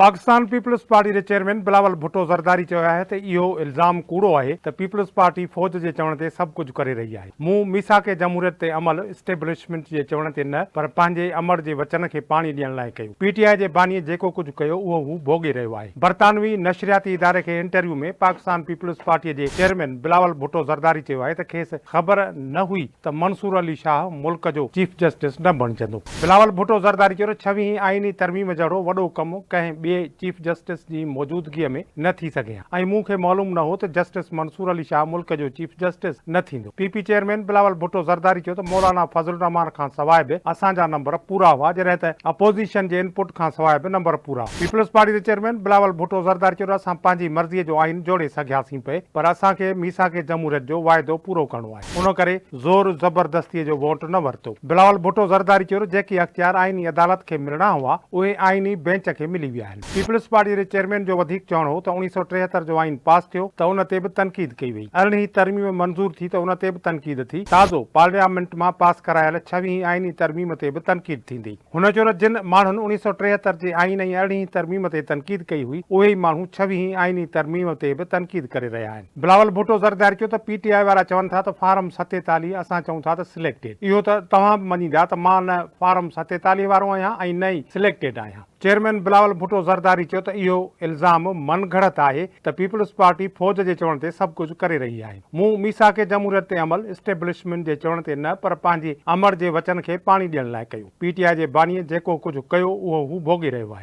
Pakistan peoples party جي chairman Bilawal Bhutto Zardari چيو آهي ته اهو الزام ڪوڙو آهي ته پيپلز پارٽي فوج جي چوڻ تي سڀ ڪجهه ڪري رهي آهي، مون ميثاق جمهوريت تي عمل اسٽيبلشمينٽ جي چوڻ تي نه پر پنهنجي امڙ جي وچن کي پاڻي ڏيڻ لاء ڪيو، پي ٽي آء جي باني جيڪو ڪجهه ڪيو اهو هو ڀوڳي رهيو آهي. برطانوي نشرياتي اداري کي انٽرويو ۾ پاڪستان پيپلز پارٽي جي چيئرمين بلاول ڀٽو زرداري چيو آهي ته کيس خبر نه هئي ته منصور علي شاهه ملڪ جو چيف جسٽس نه بڻجندو. بلاول ڀٽو زرداري چيو ته ڇويهين آئيني ترميم جهڙو وڏو ڪم ڪنهن ٻئي چيف جسٽس جي موجودگيء ۾ نه ٿي سگهي ها ۽ مون کي معلوم نه هو ته جسٽس منصور علي شاهه ملڪ جو چيف جسٽس نه ٿيندو. P P chairman Bilawal Bhutto Zardari چيو ته مولانا فضل الرحمان کانسواء به اسان جا نمبر پورا هئا جڏهن ته اپوزيشن جي انپٽ کانسواء به نمبر پورا هئا. پيپلز پارٽي جي چيئرمين بلاول ڀٽو زرداري چيو ته اسان پنهنجي مرضيء جو آئين جوڙي سگهياسين پئي پر اسان کي ميثاق جمهوريت جو واعدو پورو ڪرڻو آهي. ان ڪري زور زبردستيء جو ووٽ نه ورتو. بلاول ڀٽو زرداري چيو ته جيڪي اختيار آئيني عدالت کي ملڻا هئا، اهي آئيني بينچ کي ملي ويا آهن. پيپلز پارٽيء جي چيئرمين جو وڌيڪ چوڻ هو ته اوڻيهه سئو 73 جو آئين پاس ٿيو ته ان تي به تنقيد ڪئي وئي، ارڙهين ترميم منظور ٿي ته ان تي به تنقيد ٿي، تازو پارليامينٽ مان پاس ڪرايل ڇويهين آئيني ترميم تي به تنقيد ٿيندي. هن چيو ته جن ماڻهن اوڻيهه سئو 73 جي آئين ۽ ارڙهين ترميم تي تنقيد ڪئي هئي، اهي ئي ماڻهو ڇويهين آئيني ترميم تي به تنقيد ڪري رهيا آهن. بلاول ڀٽو زرداري چيو ته پي ٽي آء وارا چون ٿا ته فارم 47، اسان چئون ٿا ته سليڪٽيڊ. اهو ته توهان به مڃيندا ته مان نه فارم 47 وارو آهيان ۽ نه ئي سليڪٽيڊ آهيان. چيئرمين بلاول ڀٽو زرداري چيو ته اهو الزام من گهڙت آهي ته پيپلز پارٽي فوج جي چوڻ تي سڀ ڪجهه ڪري رهي آهي. مون ميثاق جمهوريت تي عمل اسٽيبلشمينٽ جي چوڻ تي نه پر پنهنجي امڙ جي وچن کي پاڻي ڏيڻ لاء ڪيو. پي ٽي آء جي بانيء جيڪو ڪجهه ڪيو اهو هو ڀوڳي رهيو آهي.